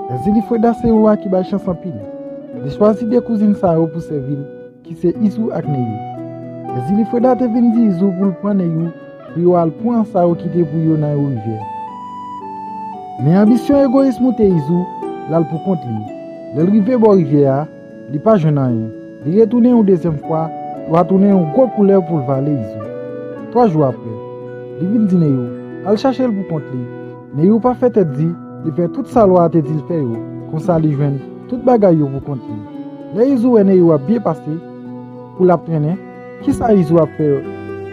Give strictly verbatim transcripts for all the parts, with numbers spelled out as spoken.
Èzili Freda se yon lwa ki bay chans anpil. Li chwazi de kouzin sa yo pou sèvi l, ki se Izou ak Neyou. Èzili Freda te vin di Izou pou l pran Neyou pou yo al pran sa yo kite pou yo nan yon rivyè. Men anbisyon egoyis moute Izou, l al pou kont li. Lè l rive bò rivyè a, li pa jwenn anyen. Li retounen yon dezyèm fwa, lwa tounen yon gwo koulèv pou l vale Izou. Twa jou apre, li vin di Neyou al chache l pou kont li. Neyou pa fè tèt di, li fè tout sa lwa a te di l fè yo, konsa li jwenn tout bagay yo pou kont li. Lè Izou wè Neyou ap byen pase, pou l ap trennen, kisa Izou ap fè?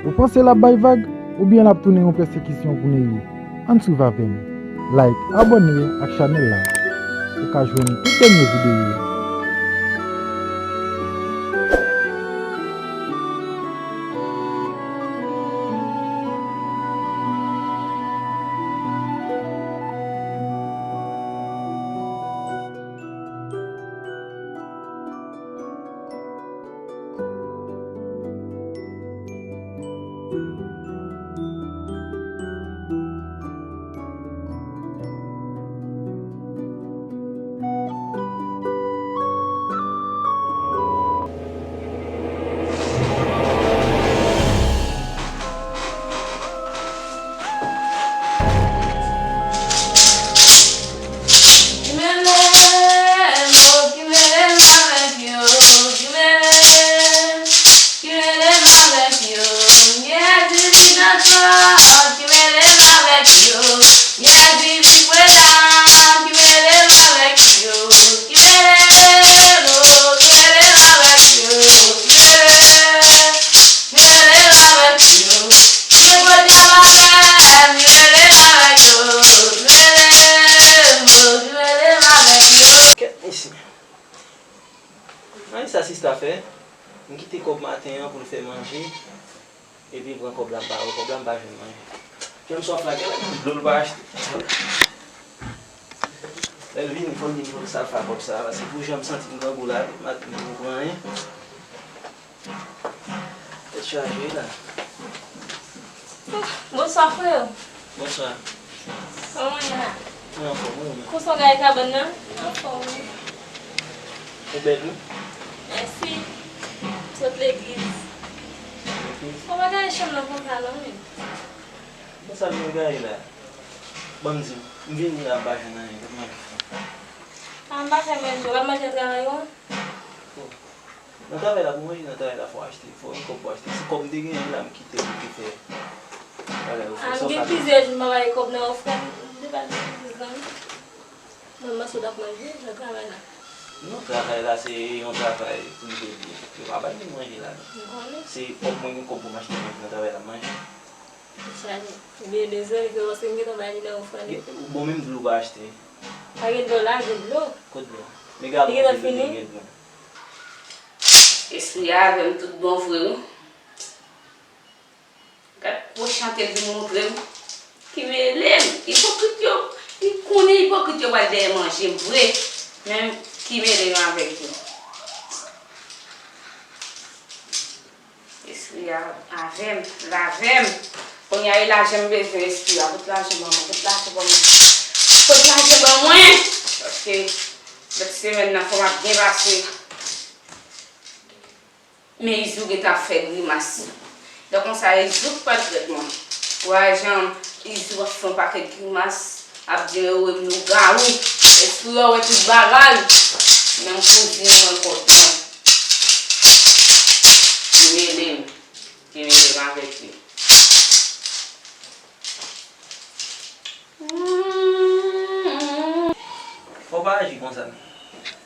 Ou panse l ap bay vag, oubyen l ap tounen yon pèsekisyon pou Neyou? Ann swiv avè m. Like, abòne ak chanèl la pou w ka jwenn tout dènye videyo yo. Ki mele m, o, ki mele m avèk yo, ki mele m, ki mele m avèk yo. M gen Èzili nan kò, ki mele m avèk yo. M gen Èzili Freda, ki mele m avèk yo, ki mele m, o, ki mele m avèk yo, ki mele m. Ki mele m avèk yo. Ki gen gwo djab avè m, ki mele m avèk yo. Ki mele m, ki mele m avèk yo. Kèt mesye. An, sa sista fè? M kite kòb maten an pou l fè manje. Epi pran kòb la m ba yo. Kòb la m pa jwenn manje. Jan m swaf la, gen dlo l pa achte. Lè l vini, fò l di m pou l sa l fè ak kòb sa. Paske pou jan m santi m grangou la, m pa t pou pran anyen. Tèt chaje la. Bonswa, frè. Bonswa. Kòman w ye la? Mwen anfòm, wi, mwen. Konsa w gade kabann nan? Anfòm, wi. Ou bèl, wi. Mèsi. Sot legliz. Legliz? Ou pa gade chanm nan konsa, non, wi. Konsa m vin gade la. Ban m di w, m vini la, m pa jwenn anyen, m pa t manje. A, m pa fè manje, w ap manje nan travay ou an? Nan travay la, pou manje nan travay la, fò achte, fò yon kòb pou achte. Se kòb m te genyen la, m kite pou te fè bagay ofrann. A, m gen plizyè jou m pa bay kòb nan ofrann, m te ba l legliz lan. Mwen panse w t ap manje nan travay la. Non, travay la, se yon travay prive li ye. Yo pa bay moun manje la, non. M konnen. Se kòb mwen gen kòb pou m achte manje nan travay la, m manje. Sa, ebyen, mezanmi, fè paske m gentan bay li nan ofrann. Bon, menm dlo pa achte. Pa gen dlo la, gen dlo. Kot dlo? Men gade li gentan fini. Espri a avè m tout bon vre, wi. Gad gwo chante l vin montre m. Ki mele m. Ipokrit yo, li konnen ipokrit yo pral dèyè manje m vre. Men ki mele m avèk yo. Espri a avè m, l avè m. Kounye a e lajan m bezwen, espri a. Kot lajan ban mwen, kot lajan ban mwen. Kot lajan ban mwen. Paske lòt semèn nan fò m ap byen pase. Men Izou gentan ap fè grimas. Lè konsa Izou k pral trèt mwen. Wè jan Izou ap fè yon pakèt grimas. Ap di yo wè m lougawou. Espri a wè tout bagay. Menm kouzin mwen kont mwen. Ki mele m. Ki mele m avèk li. Fò w pa aji konsa non.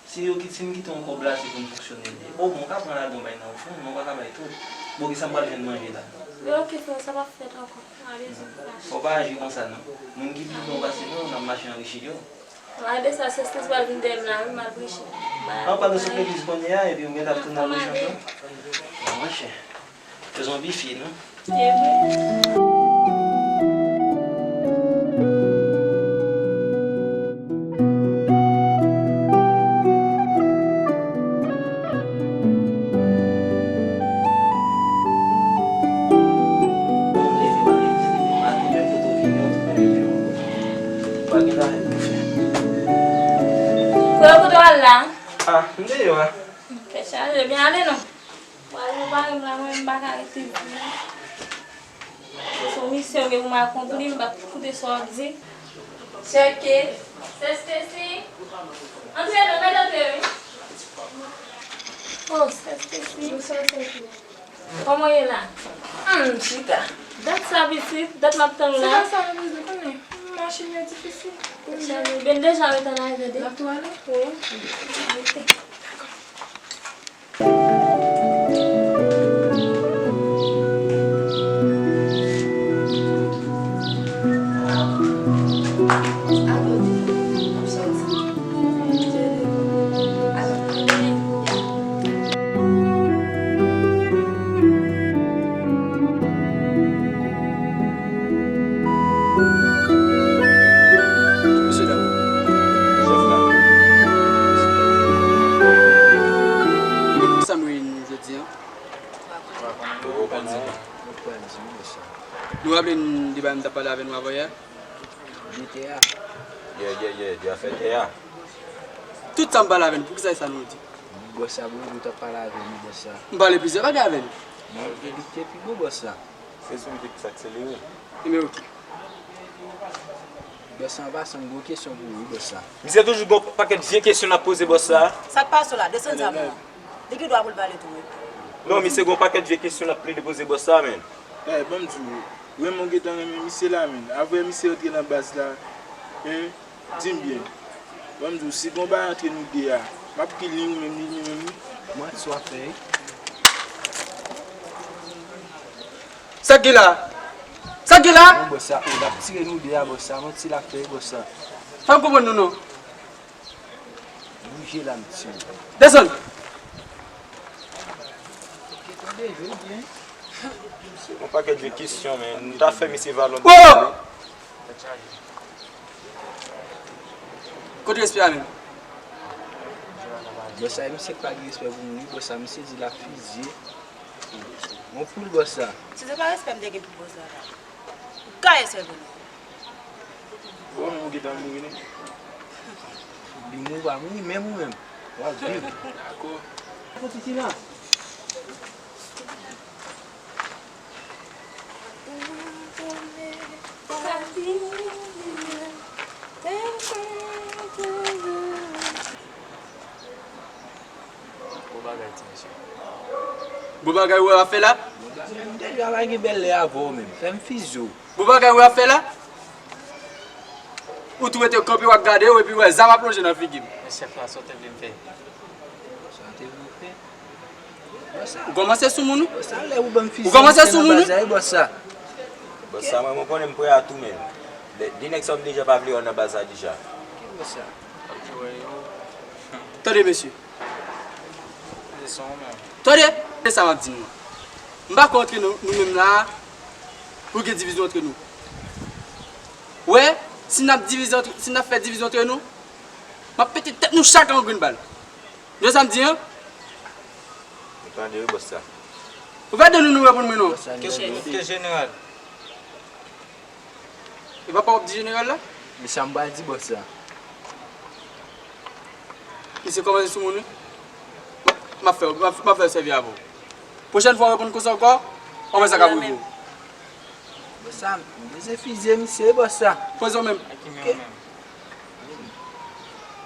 Si yo kit, si m kite yon kòb la, se pou m fonksyone l ye. O mwen ka pran ladan bay nan ofrann, men w pa ka bay tout. Bon, kisa m pral jwenn manje la? Yo, oke, frè, sa p ap fèt ankò. Mwen bezwen pou mache. Fò w pa aji konsa non. Moun ki pi bon pase nou, n ap mache anrichi yo. Mwen de sa, se stres pral vin dèyè m la, wi, m al preche. An pral sot legliz kounye a, epi ou gentan ap tounen al preche ankò? An, monchè. Yo zonbifye nou. E vre. Pa gen bagay pou fè. Ah, m deyò a. Tèt chaje, byen ale non. Pral nan pare m la, mwen m pa ka rete vre. Se yon misyon ke pou m akonpli, m p ap koute sa w ap di. Chèke. Sè Stacy. Antre non, mèt antre wi. Oh, Sè Stacy. Bonswa, Sè Stacy. Kòman w ye la? Hmm, m chita. Dat sa pitit, dat m ap tann w la. Se pa sa, mwen bezwen konnen. Machin yo difisil. Tèt chaje. Ben deja ret an aryè de. N ap tou ale? Wi. Rete. Mesye dam, chèf la. Pou sa nou reyini jodi a? Nou raple n de bagay m t ap pale avè nou avan yè? De tè a. Yeah, yeah, yeah, de afè tè a. Tout sa m pale avè n, poukisa se sa nou di? Bòs sa, bro, nou t ap pale avè nou, bòs sa. M pale plizyè bagay avè n. Men, e li te pi bon, bòs sa. Se sou m ki plis akselere. Ebyen, oke. Bòs sa, an pasan, m gon kesyon pou ou, wi, bòs sa. Misye toujou gon pakèt vye kesyon n ap poze bòs sa. Sa k pase w la? Desann zam ou an. Li gen dwa pou l pale tou, wi. Non, misye gon pakèt vye kesyon n ap plede poze bòs sa, menn. Ey, ban m di w, Raymond gentan renmen misye la, menn. Avè misye rantre nan baz la, en, di m byen. Ban m di w, si gon bagay antre nou de a, m ap kill li, ou menm, li menm, wi. Manti w ap fè, wi. Sa k gen la? Sa k gen la? Non, bòs sa, o, l ap tire nou de a, bòs sa. Manti l ap fè, bòs sa. Fè m konprann nou, non. Bouje la, m tire. Desann. Ok, tande, jwe byen. Se yon pakèt de kesyon, men. Nou ta fè misye valon. Oh! Kote respè a menm? Bòs sa, misye pa gen respè pou moun, wi, bòs sa, misye di l ap fizye. Yon poul bòs sa. Si se pa respè m te gen pou bòs la, la. Gaye sèvo nou. Ou menm ou gentan mouri non. Li mouri pa mouri, menm ou menm. W ap viv. Dakò. Kote ki la? Bon bagay, ti mesye. Bon bagay ou wè w ap fè la? M te di w a pa gen bèl lè avè w menm. Fè m fizye w. Bon bagay ou wè w ap fè la? Ou tou rete kanpe, w ap gade yo, epi w wè zam ap lonje nan figi m. Men chèf la, sa w te vle m fè? Sa w te vle w fè? Ou kòmanse sou moun, wi. Ou kòmanse sou moun, wi. Bòs sa, mwen, mwen konnen m prè a tou, men. De, de nèg sa w deja pa vle wè nan baz la deja. Tande, mesye. Tande, se sa m ap di nou an. M pa kwè antre nou, nou menm la a, pou gen divizyon antre nou. Wè, si n ap divize antre, si n ap fè divizyon antre nou, m ap pete tèt nou chak an grenn bal. Tande sa m di an? Nou tande wi, bòs sa. Ou pa tande nou, nou reponn mwen non. Ke, ke jeneral. E pa pa w ap di jeneral la? Men sa m pral di bòs la. Misye kòmanse sou moun wi. M ap, m ap fè, m ap, m ap fè sèvi avè w. Pwochèn fwa w reponn konsa ankò, w wè sa k ap rive w. Bòs sa, m bezwen fizye misye, bòs sa. Poze w menm.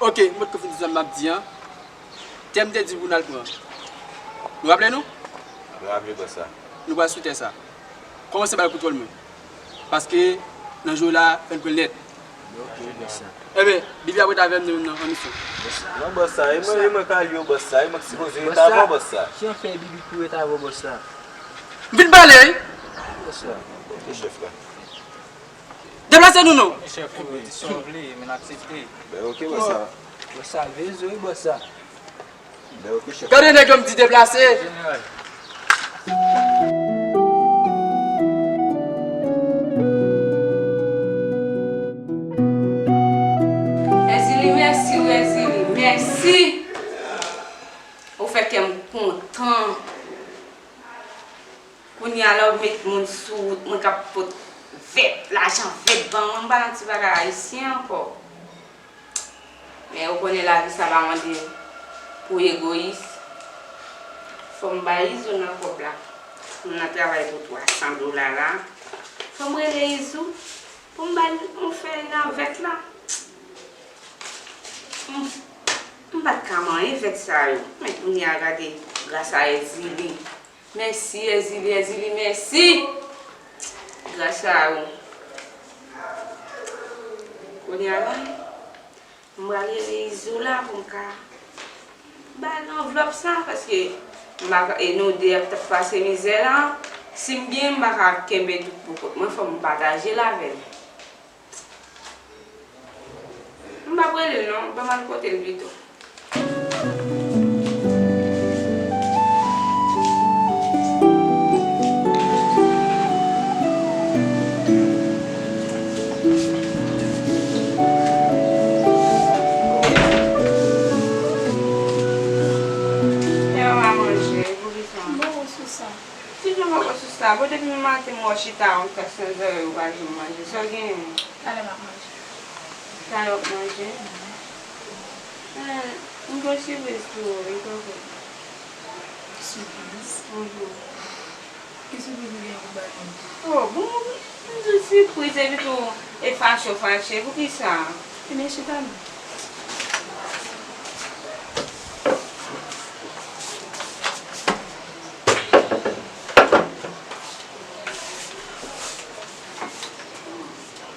Oke, mwen t konn fin di sa m ap di an. Tè m te di pou n al pran. Nou raple nou? Nou raple bòs sa. Nou pral sou tè sa. Kòmanse bay kontwòl mwen. Paske nan jou la, fè n pran l nèt. Ok, bòs sa. Enben, Bibi ap ret avè m nan, nan, nan misyon. Non, bòs sa, e mwen, e mwen k al yo, bòs sa, e mwen k sipoze ret avè w, bòs sa. Ki an fè Bibi pou ret avè w, bòs sa? M fin pale, wi. Bòs sa. Ok, chèf la. Deplase nou non. Chèf, ou di sa w vle, men n aksepte. Ben, ok, bòs sa. Bòs sa, veye zo wi, bòs sa. Gade nèg yo m di deplase. Èzili, mèsi wi, Èzili, mèsi. Ou fè kè m kontan. Kounye a la w met moun sou wout mwen k ap pot vèt, lajan vèt ban mwen, m pa nan ti bagay ayisyen ankò. Men ou konnen lavi sa pa mande Pou egoyis, fò m bay Izou nan kòb la. M nan travay pou twa san dola la. Fò m rele Izou pou m ba l yon fèy nan vèt la. M, m pa t ka manyen vèt sa yo. Men kounye a gade, gras a Èzili. Mèsi, Èzili, Èzili, mèsi! Gras a ou. Kounye a la, m pral rele Izou la pou m ka ba l anvlòp sa, paske m pa ka, e nou de ap t ap pase mizè la. Si m gen, m pa ka kenbe tout pou kont mwen, fò m pataje l avè l. M p ap rele l non, ban m al kote l pito. Lè w a manje, pou ki sa? Bon, sou sa. Ti jan mwen pran sou sa, bon, depi maten m wè w chita yon klas nan zòrèy ou pa janm manje. Sa w genyen? Talè m ap manje. Talè w ap manje? Eh, m gen yon sipriz pou ou, wi, kanpe. Sipriz? Mhm. Ki sipriz ou gen pou bay mwen? Oh, bon, m di w sipriz, epi tou, e fache w fache, poukisa? Ebyen, chita non.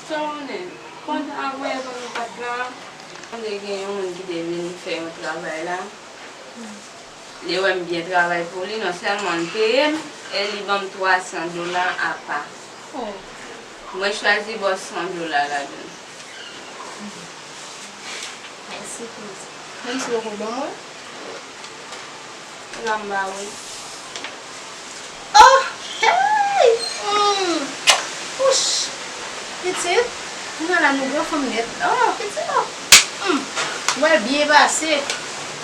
Sa w konnen, pandan avanyè pandan w pa t la, m te gen yon moun ki te vin fè yon travay la. Li wè m byen travay pou li, non sèlman l peye m, e li ban m twa san dola apa. Oh. Mwen chwazi ba w san dola ladan l. Mèsi, Kris. Menm si w poko ban mwen? Ou la m ba ou l. Oh! Hey! Hmm. Wouch! Pitit, kounye a la nou gran fanm nèt. Oh, pitit, oh! Hmm. Ou wè l byen pase.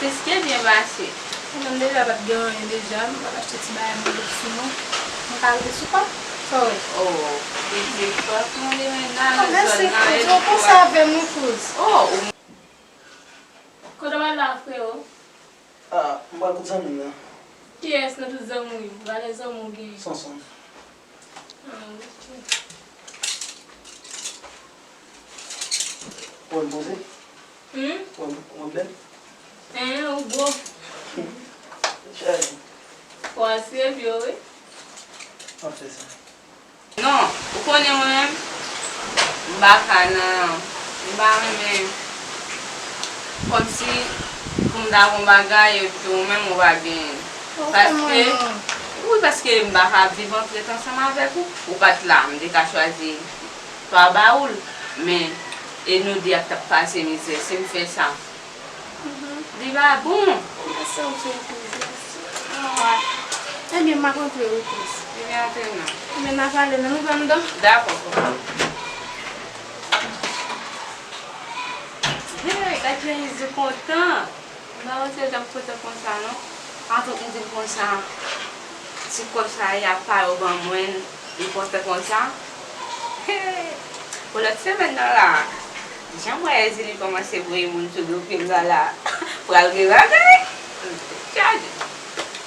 Plis ke byen pase. Mwen menm deja pa t gen anyen deja, m pral achte ti bagay mwen pou nou. Mwen ka rete sou kòm? Sa w wè? Oh, pitit, pa konnen men nan zòn nan. Mèsi, Kris. Ou konsa avè m, wi, Kris. Oh, ou Kote w al la, frewo? Ah, m pral kout zanmi m nan. Kiyès nan tout zanmi w yo? Valè zanmi w genyen? Sonson. Ah, ok. Ou wè m poze? Hmm? Ou wè m, ou wè m bèl? Hein, ou gwo. Chaje. Fò a serye, wi. M ap fè sa. Non, ou konnen mwen menm, m pa ka nan, m pa renmen kòmsi pou m ta gon bagay epi ou menm ou pa genyen. Paske, wi, paske m pa ka viv an tèt ansanm avèk ou. Ou pa t la, m te ka chwazi pa ba ou l, men e nou de ap t ap pase mizè si m fè sa. Mhm. Li pa bon. Mèsi anpil, Kris, mèsi. Ebyen, m ap rantre wi, Kris. Ebyen, antre non. Ebyen, n a pale, nan nou ban m dan. Dakò, kòman? Hey, gad jan Izou kontan. M pa panse l t ap kontan konsa, non. Anfèt, m di l konsa, ti kòb sa y ap pale ban mwen, li kontan konsa. Pou lòt semèn nan la, jan m wè Ezili kòmanse voye moun sou do pye m nan la, pral gen bagay. Tèt chaje.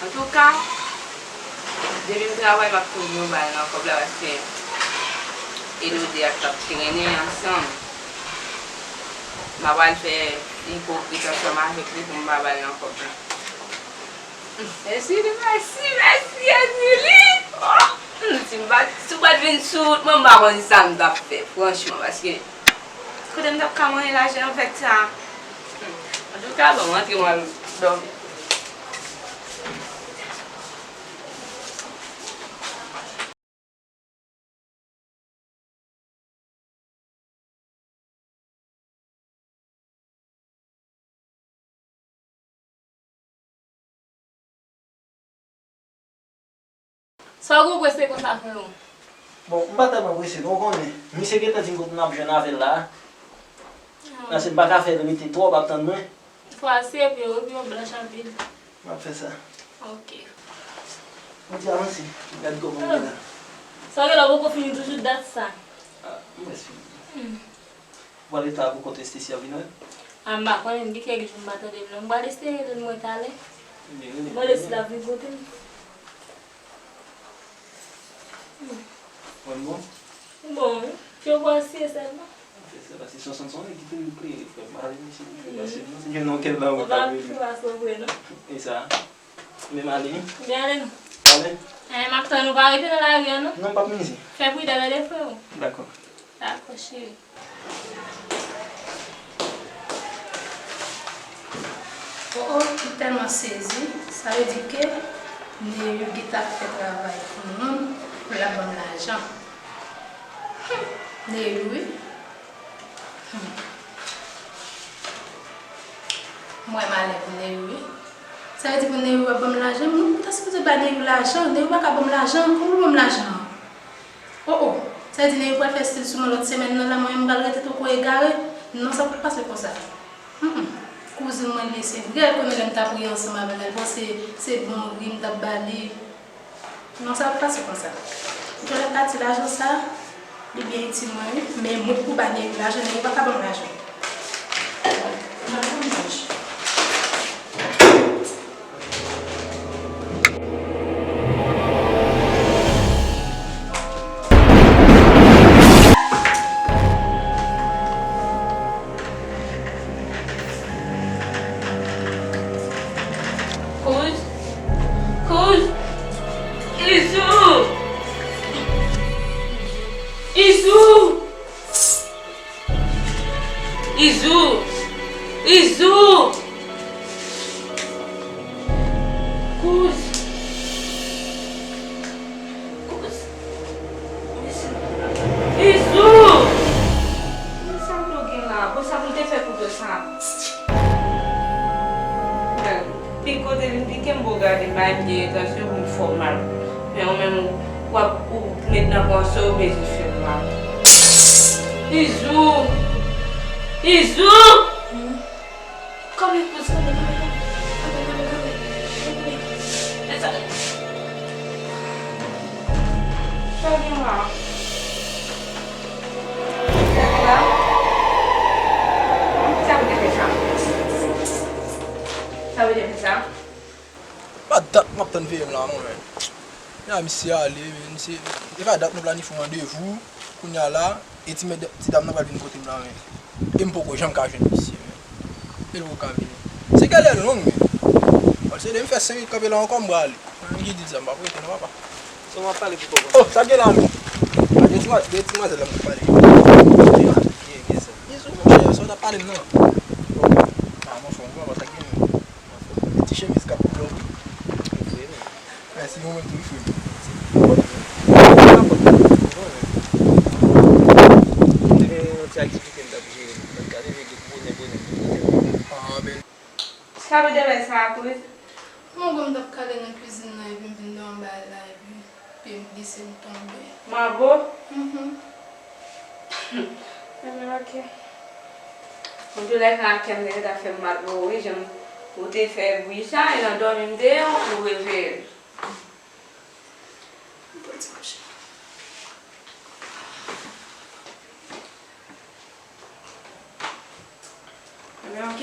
Antouka, depi m travay, m ap toujou ba l nan kòb la, paske e nou de a t ap trennen ansanm. M pa pral fè ipokrit ansanm avèk li pou m pa ba l nan kòb la. Mèsi, mèsi, mèsi, Ezili! Oh! Hmm, si m pa, si w pa t vin sou wout mwen, m pa konn sa m t ap fè, franchman, paske kote m t ap ka manyen lajan avèk sa? Hmm. Antouka, bon, m antre, mwen al dòmi. Sa w gen w prese konsa, freo? Bon, m pa tèlman prese, non, w konnen. Misye gentan di m kote n ap jwenn avè l la. Ah. Paske m pa ka fè l rete twòp ap tann mwen. Fwa se epi yo, epi yo blanch anpil. M ap fè sa. Ok. Ou di avanse, gad kòman m ye la. Sa gen lè w poko fini toujou dat sa. Ah, m prèske fini. Hmm. Ou pral rete la pou kont Estecia vin wè? A, m pa konnen, gen kèk jou m pa tande l non. M pral eseye rele l mwen talè. Mande si l ap vin kote m. Mwen bon? Bon, wi. Fè w asiye sèlman. Fè sèlman, se swasann swasann ki toujou plede, frè m. Mare mesye, fè pase non. Si gen non kèl nan wout la, vre non. E sa. Men m ale. Men ale non. Ale. Eh, m ap tann ou, pa rete nan lari a non. Non, m p ap mize. Fè pridan, tande freo. Dakò. Dakò, cheri. Oh, oh, m tèlman sezi. Sa vle di ke Neyou gentan ap fè travay pou moun, pou l ap ban m lajan. Hmm, Neyou, wi. Hmm. M wè malè pou Neyou, wi. Sa vle di pou Neyou ap ban m lajan? Moun ta sipoze bay Neyou lajan. Neyou pa ka ban m lajan. Kòman pou ban m lajan an? Oh, oh. Sa vle di Neyou pral fè stil sou mwen lòt semèn nan la, mwen menm m pral rete tankou egare? Non, sa p ap pase konsa. Mm, mm. Kouzin mwen li ye, se vre, l konnen lè m t ap ri ansanm avè l, bon, se, se bon ri m t ap ba li. Non, sa p ap pase konsa. Antouka, pati lajan sa, li byen itil mwen, wi. Men moun pou ba Neyou lajan, Neyou pa ka ban m lajan. Bon, m ap pran manje. Kouz, Kouz, Izou, Izou. Izou! Izou! Kouz! Kouz! Mesye! Izou! Men sa m gen la? Bon, sa pou m te fè pou sa? Pi kote vin pike m, bon, gade, m pa gen entansyon pou m fè w mal. Men ou menm, w ap, ou met nan pran sa w bezwen fè m la. Izou! Izou! Kanpe, kanpe, kanpe, kanpe, kanpe, kanpe, kanpe. E sa, sa gen la? Sa gen la? Sa vle di sa? Sa vle di sa? Pa dat m ap tann veye m la non, men. Ya, misye ale, men, misye, e pa dat nou planifye yon randevou, kounye a la, e ti medam, ti dam nan pral vin kote m la, men. E m poko janm ka jwenn misye, men. E l poko ka vini. Se galè long, men. Bon, se de m fè senk minit kanpe la ankò, m prale. Mwen menm ki di l sa, m p ap rete non, papa. Sa w ap pale pou kòkòt? Oh, sa gen la, men. A, de ti ma-, de ti manzèl la m ap pale. Ki, ki, ki sa? Ki sou, monchè, sa w t ap pale m nan? A, m anfòm, papa, sa gen, men. Ti chemiz k ap koulè w, wi. Mèsi, ou menm tou, wi, frè m. Te gen yon ti aktivite m t ap jere, m t ap gade, men gen bonè, bonè. Ah, bèl. Sa vle di sa, kouz? Mwen menm, m t ap kale nan kwizin nan, epi m vin nan anba la, epi pye m glise, m tonbe. Mabo? Mhm. Enben, ok. Antoulèka, kè m te gentan fè m mal pou ou, wi, jan ou te fè bri sa, e nan dòmi m te ye, ou reveye m. M pran ti kouche. Enben, ok.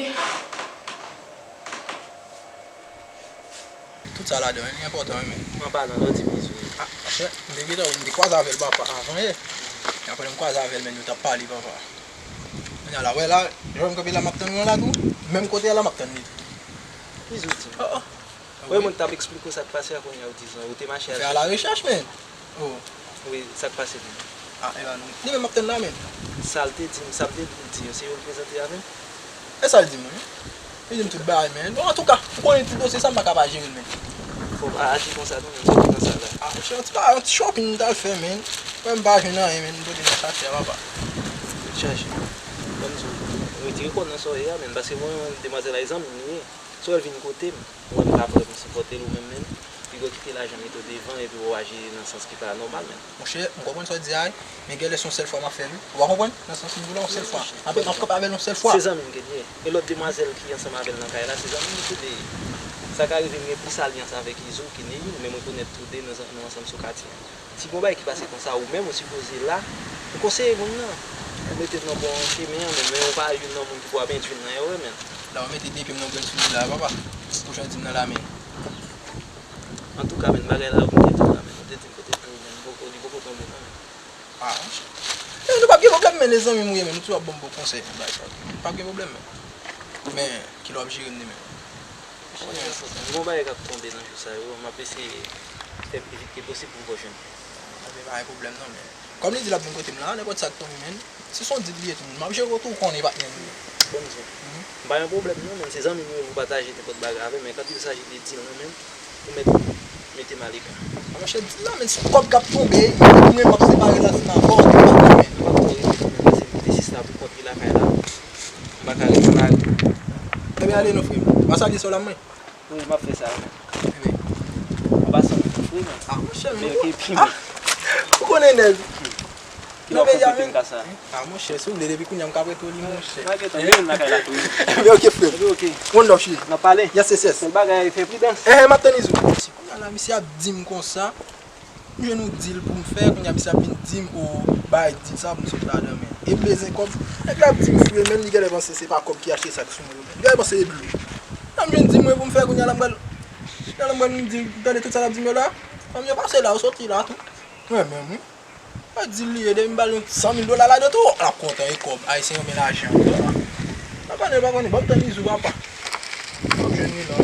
Tout sa ladan, li enpòtan, wi, men. An palan, lè w di m Izou. Ah, monchè, m te gentan, m te kwaze avè l, papa, avan yè. E apre m kwaze avè l, men nou t ap pale, papa. Kounye a la, wè la, jan m kanpe la, m ap tann ou la tou. Menm kote a la, m ap tann li tou. Izou di m. Oh, oh. Wè, mwen t ap eksplike w sa k pase a, kounye a ou di zan, ou te mache al fè a la rechèch, men. Oh. Wi, sa k pase, di m. Ah, e pa nou. Li menm m ap tann la, men. Sa l te di m, sa m te di l, se yo l prezante a, men. E sa l di m, wi. Li di m tout bagay, men. Bon, antouka, ou konnen tout dosye sa, m pa ka pa jere l, men. Fò w pa aji konsa, non, men, soti nan sa la. Ah, monchè, antouka, yon ti shopping m t al fè, men. Wè, m pa jwenn anyen, men, m pote nan chache a, papa. Chache. Ban m di w, retire kò w nan sa w ye a, men, paske mwen, demwazèl la, e zanmi m li ye. Si w wè l vin kote m, ou wè m pa vrèman sipòte l ou menm, men, piga w kite lajan mete w devan epi w aji nan sans ki pa nòmal, men. Monchè, m konprann sa w di a, wi, men genlè se yon sèl fwa m ap fè l, wi. Ou pa konprann? Nan sans m di w la, yon sèl fwa. Apre, m ap kanpe avè l yon sèl fwa. Se zanmi m ke l ye. E lòt demwazèl ki ansanm avè l nan kay la, se zanmi m ke l ye. Sa ka rive m gen plis alyans avèk Izou ke Neyou, men m rekonèt tou de nou, nou ansanm sou katye a. Si gon bagay ki pase konsa, ou menm, ou sipoze la pou konseye moun nan. Ou mete m nan bon chimen an, men, men ou pa youn nan moun ki pral bendye nan erè, men. La, ou mete de pye m nan grenn souliye la, papa. Pwochen di m nan la, men. Antouka, men, bagay la, ou te di la, men. Ou te di m kote l tonbe, men. Li poko, li poko tonbe, non, men. Ah, monchè. Eh, nou p ap gen pwoblèm, men, lezanmi m ou ye, men. Nou toujou ap ban m bon konsèy, men, bay chak. P ap gen pwoblèm, men. Men, kilè w ap jere m li, men. Monchè, gon bagay k ap tonbe nan jou sa yo, m ap eseye fè pi vit ke posib pou m pran jwenn. Anben, pa gen pwoblèm, non, men. Kòm li di l ap vin kote m la, nenpòt sa k tonbe, men, si se yon dil li ye tou, m ap jere w tou, ou konnen patnè m li ye. Bon, men, m pa yon pwoblèm non, men se zanmi m ou ye pou pataje nenpòt bagay avè m, men quand il s'agit de dil mwen menm, ou mèt mete m aleka. A monchè, dil la, men, se yon kòb k ap tonbe, mwen menm m ap separe l ansanm avè w, ou te patnè m, men. M p ap twò rete non, men, paske m kite sista pou kont li lakay la, m pa ka rete nan lari. Ebyen, ale non, frè m. W a salye sè w la, mwen. Wi, m ap fè sa. Wi. An pasan, m tou fre, men. Ah, monchè, men. Men, ok, pi, ah, men. Ou konnen nèg. Kilè w ap konprann ka sa? Ah, monchè, si w vle, depi kounye a, m ka prete w li, monchè. M a gentan, men, lakay la tou, wi. Men, ok, frè m. Epi, ok. One love, cheri. N ap pale. Yes, yes, yes. Sèl bagay, fè pridans. Eh, eh, m ap tann izou. Si kounye a la, misye ap di m konsa, m jwenn yon dil pou m fè, kounye a, misye ap vin di m, o, bay dil sa pou m sot ladan, men. E bezwen kòb. Nèg la ap di m fre, menm li genlè panse se pa kòb ki achte sa k sou mwen yo, men. Li genlè panse e dlo. Sa m jwenn di mwen pou m fè kounye a la, m pral, kounye a la, m pral di, gade tout sa l ap di m yo la. Fanm yo pase la, yo soti la tou. Mwen menm, wi. Pa di l li ye, depi m ba l yon san mil dola ladan tou, l ap kontan, e kòb. Ayisyen renmen lajan. Pa konnen, pa konnen. Ban m tann izou, papa. M ap jwenn li la.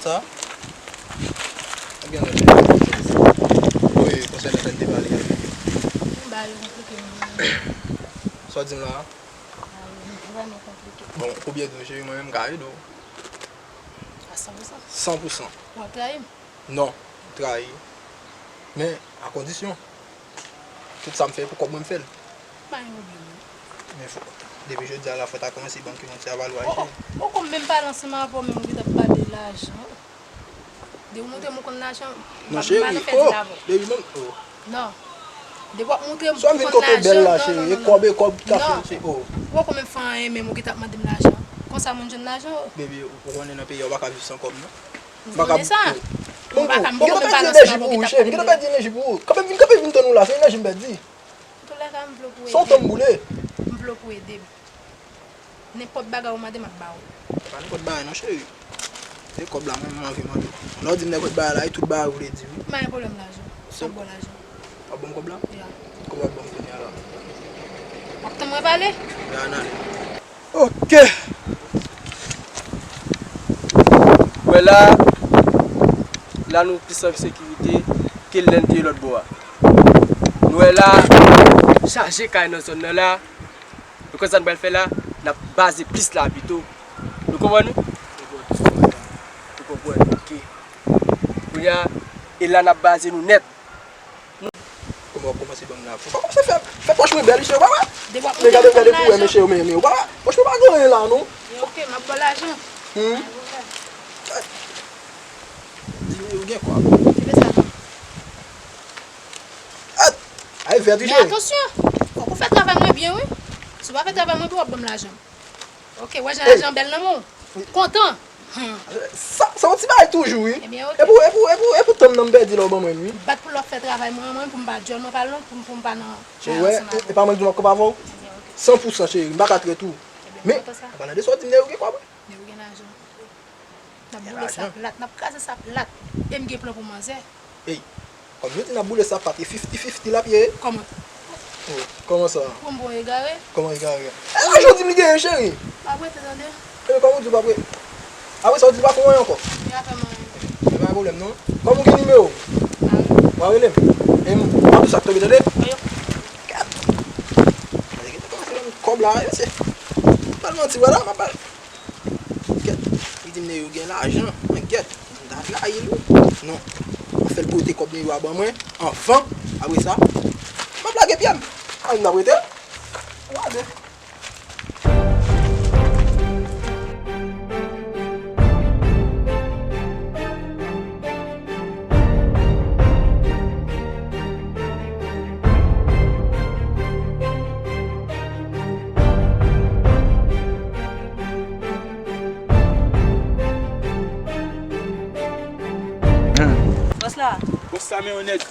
Sa? Ou gen lòt bagay pou di? Wi, konsènan sa n te pale a. Yon bagay yo konplike m vre. Sa w di m la a? Bagay yo vrèman konplike. Bon, ou byen di w, cheri, mwen menm m ka ede w. A san pou san. San pou san. W ap trayi m? Non, m trayi. Men, a kondisyon. Tout sa m fè pou kòb mwen m fè l. Pa gen pwoblèm non. Men fò, depi jodi a la fò ta kòmanse ban m ki moun se a valwa cheri. O, o, o, kòm menm pale ansanm avè w, menm ou gentan ap pale lajan. Depi w montre m ou konn lajan, m Non, ap cheri, mal fè oh, dil avè w. Baby, mwen, oh. Non. Depi w ap montre m ou konn lajan, non, non, non, non. Swa m vin kote w bèl la, cheri, e kòb, e kòb k ap fè, oh. Ou poko menm fè anyen menm, ou gentan ap mande m lajan. Konsa moun jwenn lajan, oh. Baby, ou konnen nan peyi a, ou pa ka viv san kòb, non. M konnen sa. Bon, m pa ka, m gentan pèdi enèji pou ou, cheri. M gentan pèdi enèji pou ou. Kanpe, vin kanpe, vin tann ou la, se enèji m pèdi. Antoulèka, m vle w pou ede m. Se yon tan m boule. M vle w pou ede m. Nenpòt bagay ou mande, m ap ba ou. Se pa nenpòt bagay non, cheri. Se kòb la, mwen, mwen anvi mande. Lè w di m nenpòt bagay la, e tout bagay ou vle di, wi. M pa gen pwoblèm lajan. Se yon bon lajan. W ap ban m kòb la? Ya. Kòb w ap ban m kounye a la? W ap tann mwen pale? Ya, n ale. Ok. Wè la, la nou plis an sekirite ke lè n te ye lòt bò a. Nou wè la, chaje kay nan zòn nan la. Nou konn sa n pral fè la? N ap baze plis la pito. Nou konprann wi? Nou konprann, ok. Kounye a, e la n ap baze nou nèt. Kòman w ap kòmanse ban m lajan? Kòmanse fè, fè pòch mwen bèl, mesye, ou pa wè? Men gade, gade pou wè, mesye, men, men, ou pa wè? Pòch mwen pa gen anyen la, non. Ok, m ap ba w lajan. Hmm? Di men, ou gen kwa? Tire sa non. Ay, vèt wi, cheri. Men atansyon, fòk ou fè travay mwen byen, wi. Si w pa fè travay mwen byen, w ap ban m lajan. Ok, wè jan lajan bèl nan men w. Kontan. Hmm. Sa, sa yon ti bagay toujou, wi. Ebyen, ok. E pou, e pou, e pou, e pou tan m nan m pèdi la w ban mwen, wi. Bat pou lè w ap fè travay mwen, mwen, pou m pa dyòl, mwen pa long, pou m, pou m pa nan, nan ansanm avè w. E pa mwen k di m ap kanpe avè w? Ebyen, ok. San pou san, cheri, m pa ka trèt ou. Ebyen, men, kontan sa. Apa nan de sa w di m, nèg ou gen kòb, wi. Nèg ou gen lajan. N ap boule sa plat, n ap kraze sa plat. E m gen plan pou manzè. Ey, kòm nou di n ap boule sa plat, e fifti fifti l ap ye. Kòman? Oh, kòman sa? Ou pran m pou yon egare? Kòman egare? E lajan w di m li genyen, cheri. M ap rete, tande. Ebyen, kòman w di w p ap rete? Apre sa, w di w pa fè anyen ankò. Li pa fè m anyen. Ebyen, pa gen pwoblèm, non. Kòman w gen nimewo m? W a rele m. E m, m ap di w sa k tonbe, tande? Wi. Gad. Gade, gade kòman se menm kòb la, mesye. Pral manti, wè la, m ap al. Gèt, li di m Neyou gen lajan. Mwen gèt, m ta trayi l wi. Non. M ap fè l pote kòb Neyou a ban mwen anvan. Apre sa, m ap lage pye m. A, m ap rete. Ou gade. Bòs la. Bòs la, men yon nèg.